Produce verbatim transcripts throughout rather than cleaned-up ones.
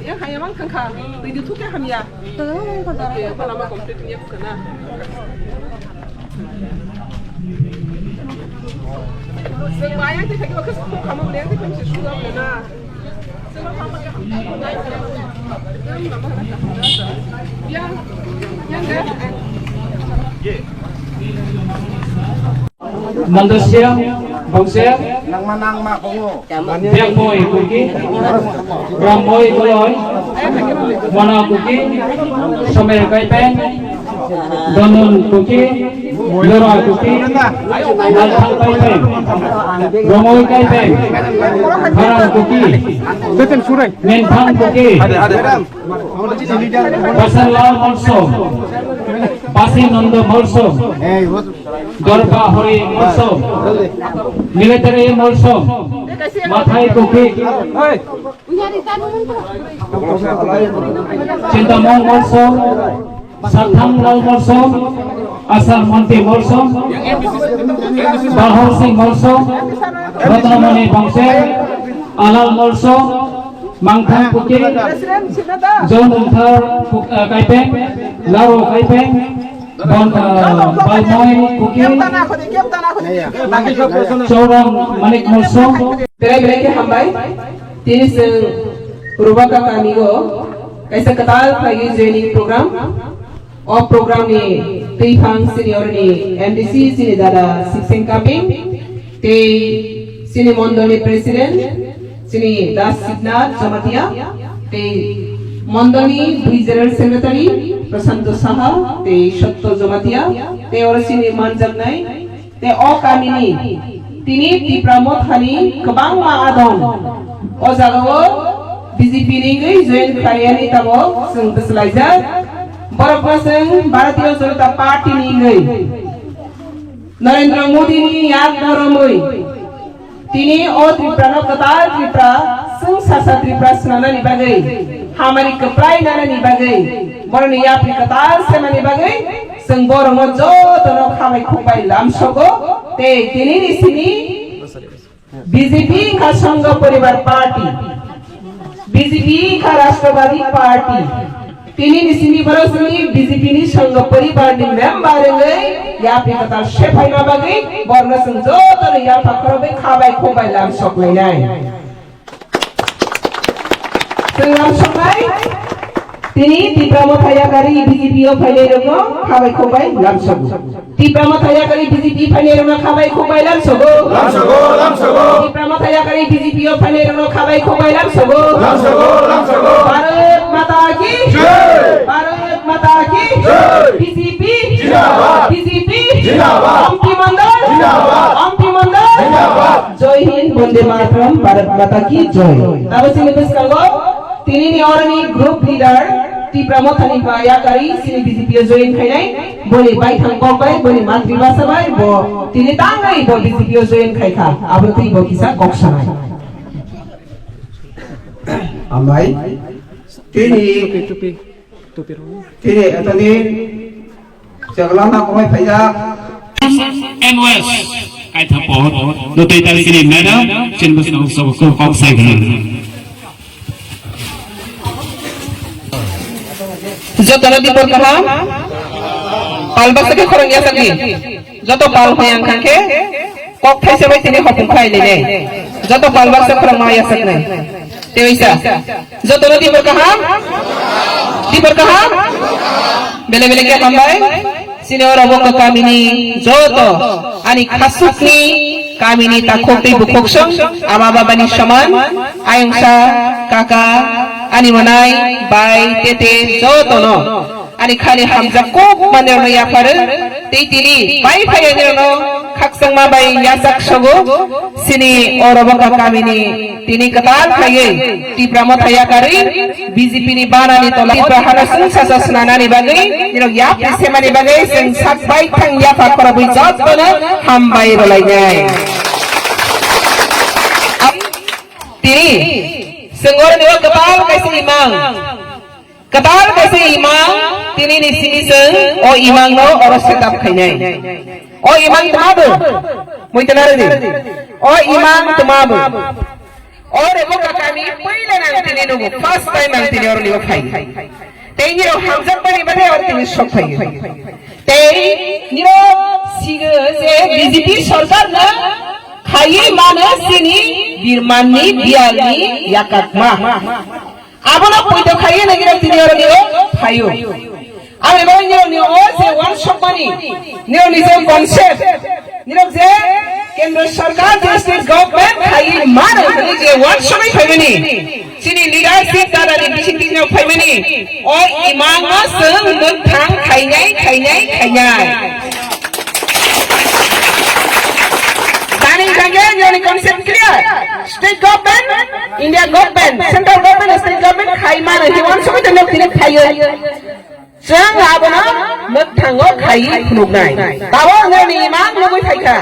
Yang haya mang thangkha, twi di thukya hamya. Oke, apa lama complete niya bukan ah? Seng bayang te thagi bakas kamu liang te kan sesuatu na. Mandasya bangse Biakmoi Kuki, Rammoi Goloi, Mona Kuki, Somer Kaipeng, Donun Kuki, Lora Kuki, Nalthang Kaipeng, Romoi Kaipeng, Kharang Kuki, Menthang Kuki, Basanlal Molsom, Basinanda Molsom, Dorba Hori Molsom, Military Molsom, Mathai Kuki, Chintamon Molsom, Sathang Lal Molsom, Asar Monti Molsom, Bahar Singh Molsom, Ratnamoni Bangse, Alal Molsom, Mangthang Kuki, Jon Mungthar Kuk-, eh, Kaipeng, Laro Kaipeng, Bon, eh, Balmoi Kuki, Chorang Manik Molsom. Berai berai khe hambai. Tini chwng Rubaka kami o kaisa kwtal khlaiwi joining program. O program ni twiphang chini oroni M D C chini dada Sipsing Kaping, tei chini mondol ni president chini Das Sibnath Jamatia, tei mondol ni dui general secretary Prashanto Saha tei Sotto Jamatia, tei oro chini manjaknai Tei o kamini tini Tipra Mothani kwbangma adong. O jagao B J P ni wngwi join khlaiyani tabok chwng bwslaijak. Borokno chwng Bharatiya Janata Party ni wngwi Narendra Modi ni yakno romwi tini o Tripura no kwtal Tripura chwng sasa Tripura swnamnani bagwi hamari kwplai nanani bagwi borokni yapri kwtal semani bagwi Chwng borokno jotono khamai khukbai lamsogo, tei tinini simi B J P wngkha Sangha Poribar Party, B J P wngkha Rashtrabadi Party. Tinini simi borok simi B J P ni Sangha Poribar ni member wngwi yapri kwtal sephaima bagwi borokno chwng jotono yapha khorokbai khabai khukbai lamsok lainai. Chwng lamsoknai, tini Tipra Motha Yakari B J P o phainairokno khabai khukbai lamsogo. Tipra Motha Yakari B J P phainairokno khabai khukbai lamsogo. Lamsogo, lamsogo. Tipra Motha Yakari B J P o phainairokno khabai khukbai lamsogo. Lamsogo, lamsogo. Bharat Mata ki jai. Bharat Mata ki jai. B J P jindabad. B J P jindabad. Ampi Mandal jindabad. Ampi Mandal jindabad. Jai Hind, Bonde Mataram, Bharat Mata ki jai. Tabo chini bwskango tinini oroni group leader Tipra Mothani ba yakari chini B J P o join khainai, boni baithang kok bai, boni mantri basa bai, bo tini tangwi bo B J P o join khaikha, abo twi bo kisa kok sanai. Amai, tini Tini atani jaglama kumai phaijak. M S Kaitha Pohor, dotoi tari kini madam, chin bus nang sobo ko kok sai gana. Jotono dipor kaham, palbak sake khorang yasakni. Joto pal hoyang khangkhe, kok thaisa bai tini hopung khai lene. Joto palbak sa khorang ma yasaknai. Tewaisa. Jotono dipor kaham? Dipor kaham? Bele bele khe hambai. Sini oro bo kamini joto ani khasukni kamini takhuk tei bukhuk song ama babani soman ayungsa kaka ani manai bai tete jotono ani khali hamjak kuk manirokno yapharo tei tini bai phaiyani rokno khakchangma bai yachak sogo. Sini o Roboka kamini tini kwtal khaiwi Tipra Motha Yakarwi B J P ni banani tola Tipra hano chwng sacha swnanani bagwi nirok yapri semani bagwi chwng sak bai thang yapha khorobwi jotono hambai rwlainai. Tini chwng oroni o kwtal kaisa imang. Kwtal kaisa imang, tinini simi chwng o imangno oro setup khainai. O imang tamo bo? Muitanaradi. O imang tuma bo. O rebo kakami poila nang tini nugo. First time ang tini oro libo phai. Tei niro hamjak bani bade oro tini sok phai. Tei niro sigo je B J P sorkar no khaiwi mano sini birmanni biyalni yakatma. Abono poito khaiwi nang niro tini oro niro phaio. Aboni bagwi nirokni o je uansukmani, nirokni je concept, nirok je Kendra Sarkar je state government khaiwi mano hwnwi je uansugwi phaimani, chini leadership dadani bisingtwi no phaimani, o imangno chwng mwthang khainai, khainai, khainai. Tani thangkhe nirokni concept clear. State government, India government, central government, state government khai mano, hwnwi uansugwi tongno tini phaiwi. Chwng abono mwthango khaiwi phunuknai. Tabok nini imang nugwi phaikha.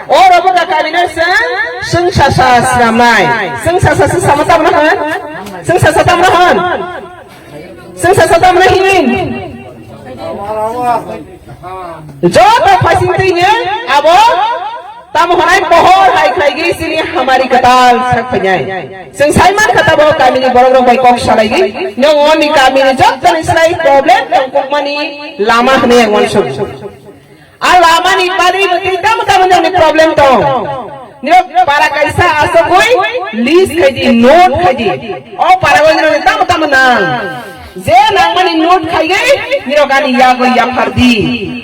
O robo da kamino chwng, chwng sasa swnamnai. Chwng sasa se sama tamno hwn? Chwng sasa tamno hwn? Chwng sasa tamno hwn? Joto phasing twi nw abo tamo hwnai pohor hai khlaigwi chini hamari kwtal sak phainai. Chwng sai mankha tabok kamini borok rok bai kok salaigwi, nwng oni kamini jottoni slai problem tongkukmani lama hwnwi ang uansuk. A lamani bagwi bwtwi tamo tamo nokni problem tong. Nirok para kaisa asogwi list khaidi, note khaidi. O para o nirok tamo tamo nang. Je nangmani note khaiwi nirok ani yagwi yaphardi.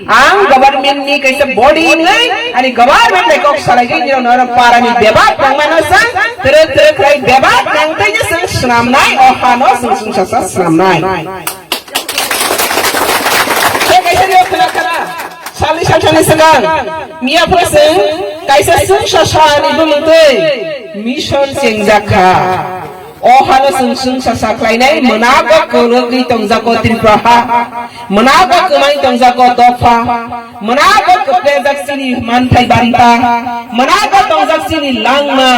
Ang government ni kaisa body wngwi ani government bai kok salaigwi nirok norok para ni debat nangmano sang, tere tere khlai debat nangtwi ni sang swnamnai, o hano sang sung sasa swnamnai. Tei kaisa nirok khna khna. Salni salsani swkang miya phano chwng kaisa chwngsa sani bumung twi mission chengjak kha. O hano chwng chwngsa sa khlainai mwnago kwrwgwi tongjago Tripura ha. Mwnago kwmai tongjago dopha. Mwnago kwplejak chini manthai banta. Mwnago tongjak chini langma.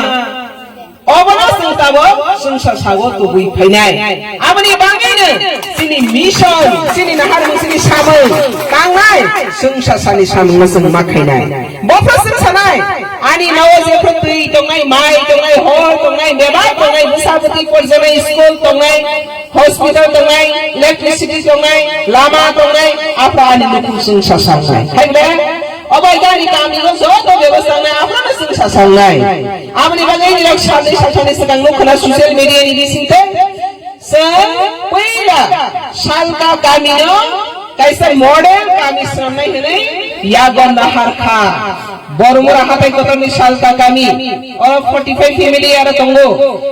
Obono chwng tabok chwngsa sago tubui phainai. Aboni bagwino chini mission, chini naharmung, chini samung tangnai, chwngsa sani samungno chwng ma khainai. Bophro chwng sanai, ani nao jephru twi tongnai, mai tongnai, hor tongnai, bebak tongnai, bwsa bwtwi porjonai, school tongnai, hospital tongnai, electricity tongnai, lama tongnai, aphra ani nukhung chwngsa sangnai. Hai bwle? Obo ani kami o joto bebostha wngnai, aphano chwng sasangnai. Aboni bagwi nirok salni salsani swkang nukha na social media ni bisingtwi. Chwng puila Salka kami no kaisa model kami swnamnai hwnwi yago naharkha. Bormura hatai kotorni Salka kami. Oro forty five family aro tongo.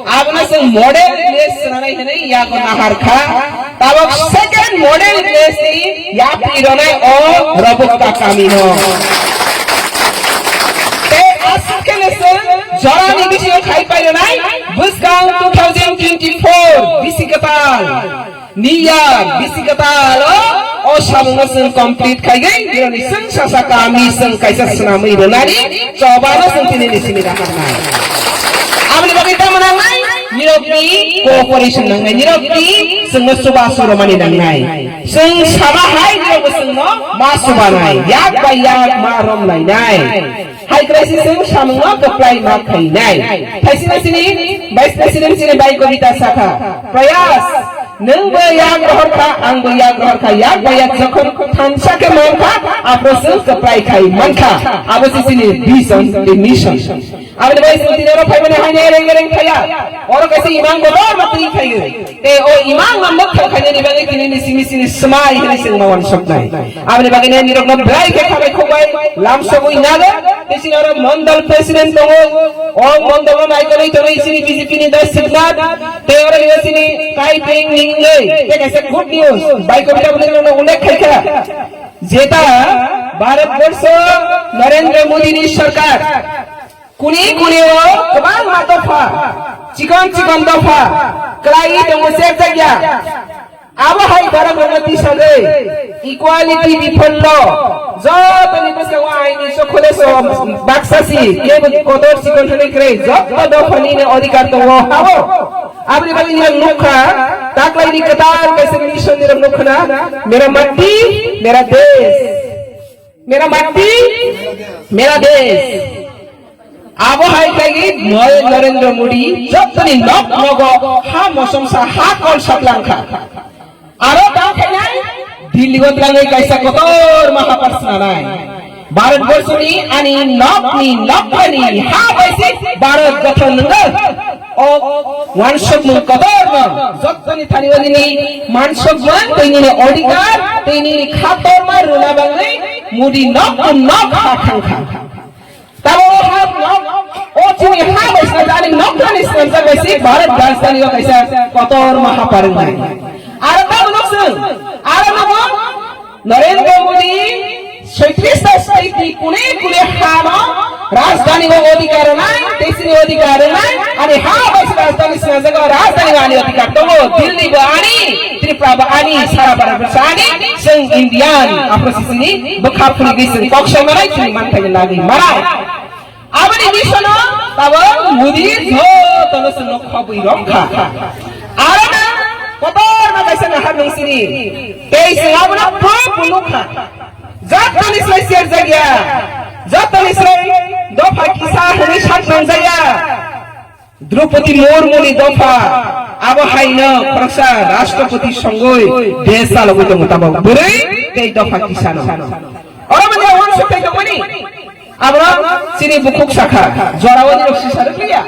Abono chwng model village swnamnai hwnwi yago naharkha. Tabok second model village ni yapri ronai o Robokta kami no. Tei aswk khe no chwng jora ni bisingo khai pai ronai bwskang two thousand twenty-four bisi kwtal ni ya bisi kwtal o, o samung no chwng complete khai gwi nironi chwng sasa kami chwng kaisa swnamwi ronani choba no chwng tini ni simi da kharnai. Aboni bagwi tamo nangnai? Nirokni cooperation nangnai, nirokni chwngno chubachu romani nangnai. Chwng saba hai nirokbo chwngno ma chubanai, yak bai yak ma romlainai. Hai kwlaisi chwng samungno kwplai ma khainai. Thaisina chini Vice President chini bai Kobita sakha, Prayas, nwngbo yak rohor kha, angbo yak rohor kha, yak bai yak jokhon thansa khe man kha, aphro chwng kwplai khai man kha. Abo se chini vision, the mission. Aboni bai chwng tini oro phaimani haino ereng ereng phaiya. Oro kaisa imang kotor ma twi phaio. Tei o imang no mwkhang khainani bagwi tini ni simi sini swmai hwnwi chwng ma uansuknai. Aboni bagwi nini rokno belai khe khabai khukbai lamsogwi nago. Tei chini oro mondol president tongo. O mondol no naikolwi tongo chini B J P ni dai Sibnath. Tei oro yo chini kai ping ningwi. Tei kaisa good news. Bai Kobita bwlwi rokno ullekh khaikha. Jeta Bharat Borsho Narendra Modi ni sarkar. Kuni kuni o kwbangma dopha, chikon chikon dopha kwlaiwi tongo, chepjakya. Abo hai borok rokno tisagwi equality bipholo jotoni bwskango aini chokole so baksa si kebo kotor chikon hwnwi kwrwi joto dophani ni odhikar tongo habo. Aboni bagwi nirok nukha, taklaini kwtal kaisa mission nirok nukha na, "Mera matti, mera desh." Mera matti, mera desh. Abo hai khaigwi moi Narendra Modi jottoni nok nogo ha mosomsa ha kol saklangkha. Aro ta khainai Delhi o twlangwi kaisa kotor mahapar swnanai. Bharat borshoni ani nokni nokni ha baisi Bharat gothon nwngo. O wansukmung kotorno jottoni thani o nini mansukmung tei nini odhikar tei nini khatorma rwna bagwi Modi nok nok ha thangkha. Tamo o ha nok, o chini ha bai swnamjak, ani nokthani swnamjak bai si Bharat Rajdhani o kaisa kotor mahaparwngnai. Aro tamo nok swng, aro nogo Narendra Modi soitris ta state ni kune kune ha no rajdhani o odhikar rwnai, tei chini odhikar rwnai, ani ha bai si rajdhani swnamjak o rajdhani o ani odhikar tongo, Delhi bo ani, Tripura bo ani, sara Bharat bo ani, chwng Indian, aphuru si chini bwkha phunigwi chwng kok sai manai, chini manthai ni lagwi manai. Aboni mission o tabok Modi jotono chwngno khobwi romkha. Aro na kotorma kaisa nahar nungsini. Tei chwng abono proof nukha. Jotoni slai serjakya. Jotoni slai dopha kisa hwnwi sak nangjakya. Draupadi Murmuni dopha abo haino khoroksa Rashtrapati songwi desh chalogwi tongo tabok bwrwi tei dopha kisano. Oro manya wansuk tei tongmani. Abro chini bukhuk sakha, jora wani rok sisa rwkliya.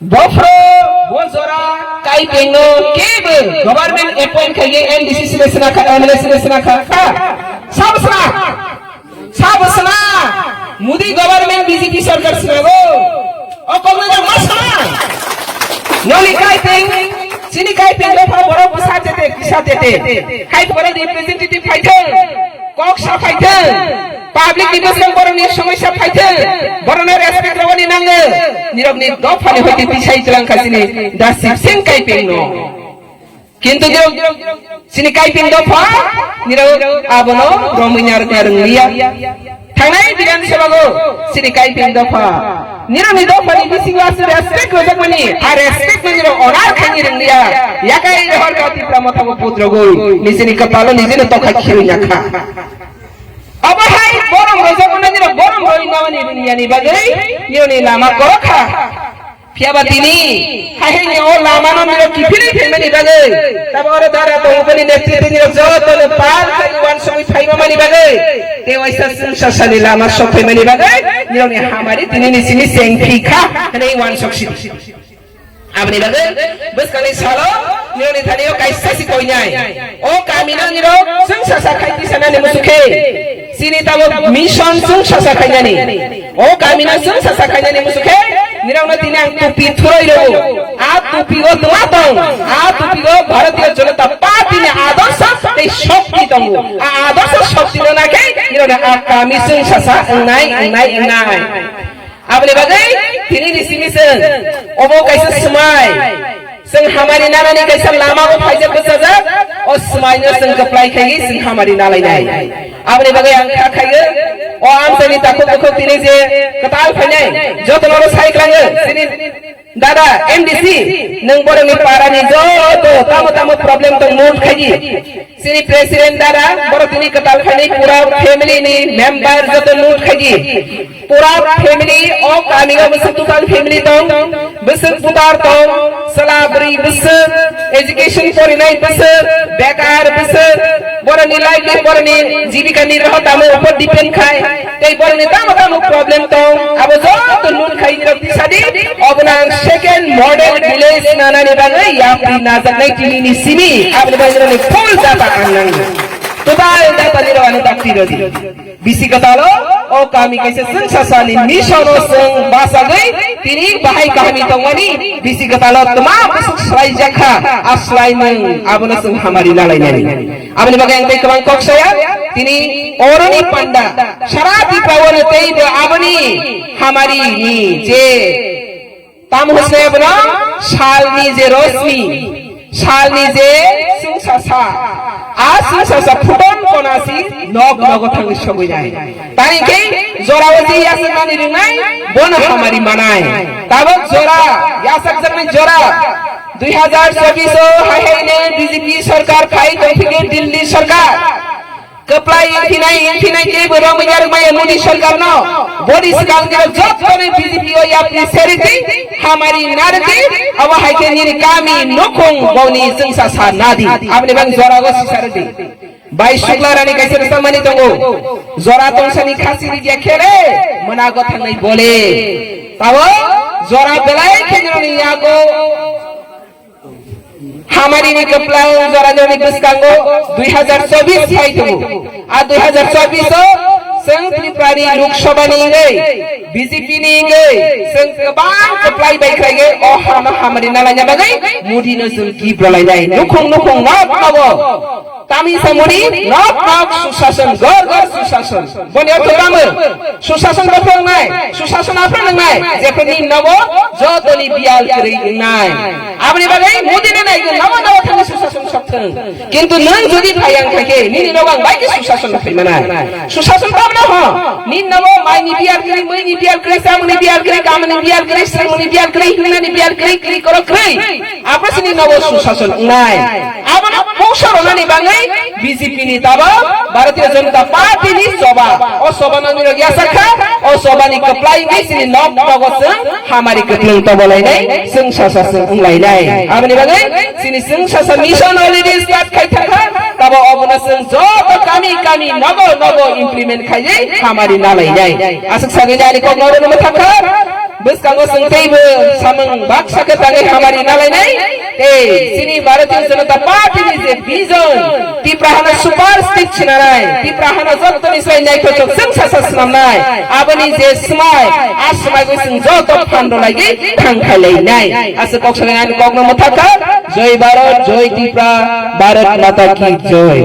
Bophro, bo jora, kaipengno kebo government appoint khaye M D C sile sina kha, M L A sile sina kha, kha. Sabo sina, sabo sina, Modi government B J P sarkar sinago. O kokno jak ma sana. Noni kaipeng, chini kaipeng dopha borok bwsa tete, kisa tete. Hai borok representative phaithang. Kok sa phaithang, public ni bwskang borokni somosya phaithang, borokno respect rwani nango, nirokni dophani hoite tisai twlang kha chini da Sibsing kaipengno. Kintu nirok chini kaipeng dopha, nirok abono romwi narwkna rwngliya. Thangnai Bidhan Sabha go chini kaipeng dopha, nirokni dophani bisingo aswk respect rwjakmani, a respect no nirok honor khaini rwngliya. Yakai rohor ka Tipra Motha bo putrogwi, nijini kwpalo nijino tokha khirwi nakha. Obo hai borom rojak mano nirok borom roi namani dunia ni bagwi nironi lama korokha. Phiya ba tini hai hai ni o lama no nirok kiphilwi phaimani bagwi tabo oro dara tongmani netrite nirok joto no pal khai wansogwi phaimani bagwi tei waisa chwng sasani lama sok phaimani bagwi nirokni hamari tini ni simi chengphi kha hwnwi wansok si. Aboni bagwi bwskangni salo nirokni thani o kaisa si koinai. O kami no nirok chwng sasa khai tisanani muchukhe. Chini tamo mission chwng sasa khainani. O kami no chwng sasa khainani muchukhe. Nirokno tini ang tupi thuroi rwo. A tupi o tuma tong. A tupi o Bharatiya Janata Party ni adorsha tei shokti tongo. A adorsha shokti no naikhe nirokno a kami chwng sasa wngnai, wngnai, wngnai. Aboni bagwi tini ni simi chwng obo kaisa swmai. Chwng hamari nanani kaisa lama bo phaijak bwchajak. O swmai no chwng kwplai khaiwi chwng hamari nalainai. Aboni bagwi ang kha khaiwi o amchaini takhuk bukhuk tini je kwtal phainai jotono oro sai klango. Chini dada M D C nwng borokni parani joto tamo tamo problem tong note khaidi. Chini president dada, borok tini kwtal khainai pura family ni member joto note khaidi. Pura family o kami o bwswk total family tong, bwswk putar tong, chwla bwrwi bwswk, education porinai bwswk, bekar bwswk, borokni life ni borokni jibika nirbaho tamo upor depend khai. Tei borokni tamo tamo problem tong, abo joto note khai nirok tisadi, obono ang second model village nanani bagwi yapri najaknai tini ni simi, aboni bagwi nirokni full data ang nango. Total data nirok ano dakti rodi. Bisi kwtalo, o kami kaisa chwng sasani mission o chwng bachagwi tini bahai kahami tongmani, bisi kwtalo twma bwswk swlaijakha, a swlaimung abono chwng hamari nalainani. Aboni bagwi ang tei kwbang kok saya, tini oroni panda, sara Tripura o tei bo aboni hamari ni je tam hosne abono salni je rosmi, salni je sungsasa, a sungsasa phuton konasi nok nogo thangwi sogwi nai. Tani khe jora o je yasaknani ringnai, bono hamari manai. Tabok jora, yasakjaknai jora, dui hazar chobbish o hai hai ne B J P sarkar phai tongphikhe Delhi sarkar. Apply thinai, thinai ke bo rong ya rok maya Modi sarkar no. Bodi sikang ni joto ni B J P o yapni seriti, hamari nariti, abo hai ke nini kami nokong boni sengsa sa nadi. Aboni bang jora go sisariti. Bai Shukla Rani kaisa rwchapmani tongo. Jora tongsani khasi rigya khele, mona go thangnai bole. Tabo jora belai khe nini yago hamari ni kwplang jora jora ni bwskango dui hazar chobis phai tongo. A dui hazar chobis o chwng Tripura ni Lok Sabha ni wngwi B J P ni wngwi chwng kwbang kwplai bai khlai o hano hamari nalaina bagwi Modi no chwng gift rwlainai. Nukhung nukhung nok nogo. Tamisa Modi, nok nok susason, gor gor susason. Boni ortho tamo? Susason bophrwngnai, susason aphro nwngnai, jephru nini nogo jotoni biyal kwrwi wngnai. Aboni bagwi Modi no naigo nogo nogo thangwi susason sokthwng. Kintu nwng jodi phai ang khaikhe, nini nogo ang bai khe susason phai manai. Susason tamno ho? Nini nogo maini biyal kwrwi, muini biyal kwrwi, samungni biyal kwrwi, kamani biyal kwrwi, swrwngmungni biyal kwrwi, hwngnani biyal kwrwi, kwrwi korok kwrwi. Abo chini nogo susason wngnai. Abono mungsa rwnani bagwi B J P ni tabo Bharatiya Janata Party ni choba. O choba no nirok yasakha, o choba ni kwplai wngwi chini nok nogo chwng hamari kwplwng tobolainai, chwng sasa chwng wnglainai. Aboni bagwi chini chwng sasa mission already start khai thangkha. Tabo obono chwng joto kami kami nogo nogo implement khaiwi hamari nalainai. Aswk sagwi ani kok nogo rwma thangkha. Bwskango chwng teibo samung baksa khe tangwi hamari nalainai. Tei chini Bharatiya Janata Party ni je vision, Tipra hano super state sinanai, Tipra hano jottoni sai naithothok chwng sasa swnamnai, aboni je swmai, a swmai bo chwng joto phan rwlaigwi thang khailainai. Aswk kok salai ani kokno mwthakha, Jai Bharat, Jai Tipra, Bharat Mata Ki Jai.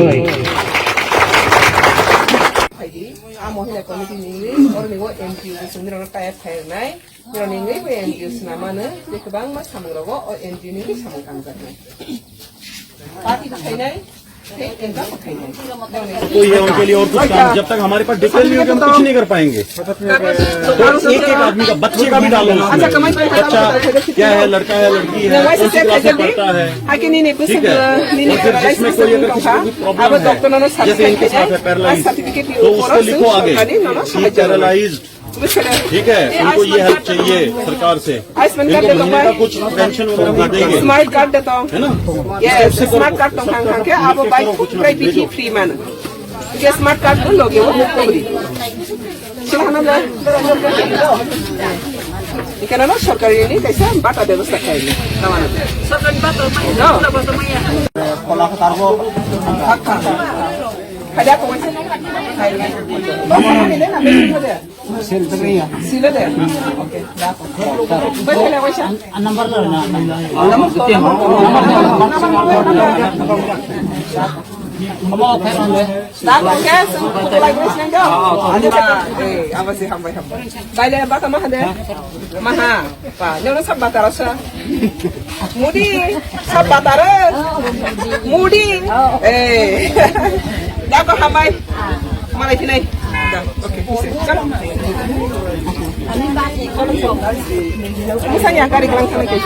A Mohila Committee ni wngwi, oro ni o N P O ni simi rok no tayar khai rwnai. Boroni wngwi bo N G O swnamano, je kwbangma samungrogo o N G O ni wngwi samung tangjaknai. Party bo khainai, tei N G O bo khainai. तो ये उनके लिए और कुछ काम, जब तक हमारे पास डिटेल नहीं होगी, हम कुछ नहीं कर पाएंगे। तो एक एक आदमी का, बच्चे का भी डालो उसमें। बच्चा क्या है, लड़का है, लड़की है, कौन सी क्लास में पढ़ता है, ठीक है? और फिर जिसमें कोई अगर किसी को भी प्रॉब्लम है, जैसे इनके साथ है पैरालाइज, तो उसको लिखो आगे कि पैरालाइज, ठीक है, उनको ये हेल्प चाहिए सरकार से। आयुष्मान कार्ड इनको महीने का कुछ पेंशन वगैरह भी देंगे। स्मार्ट कार्ड देता हूँ। है ना? Yes, स्मार्ट कार्ड तो खान खान के आप बाइक फ्री फ्री मैन। ये स्मार्ट कार्ड तो लोगे वो free. Sila hana le. Ikana no sorkari ni kaisa bata bebostha khai ni. Tamana. Sorkari bata mai. No. Bata mai. Kola khatar bo. Kada ko. Sila de. Okay. Bai khala waisa. Number lo na. Number. Number. Dak, oke, sung, kukulai, guys, nang, go. Adi, ba, eh, apa sih, hambai, hambai. Baile, bata maha de. Maha. Pa, nyono sab bata rasa. Mudi, sab bata re. Mudi. Eh. Dak, hambai. Malai, tinai. Dak, oke. Chalo. Musa yang kari kelang sana, guys.